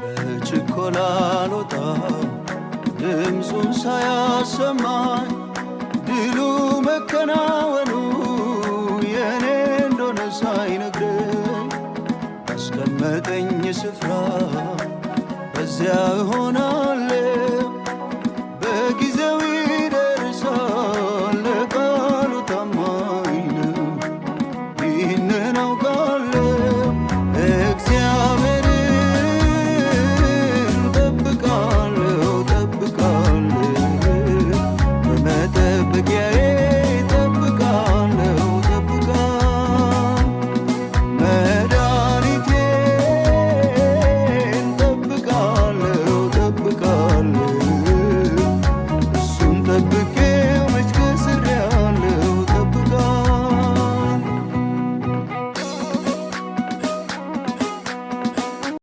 በችኮላ አልወጣም ድምፁን ሳያሰማኝ፣ ድሉ መከናወኑ የኔ እንደሆነ ሳይነግረኝ፣ ባስቀመጠኝ ስፍራ በዚያ እሆናለሁ።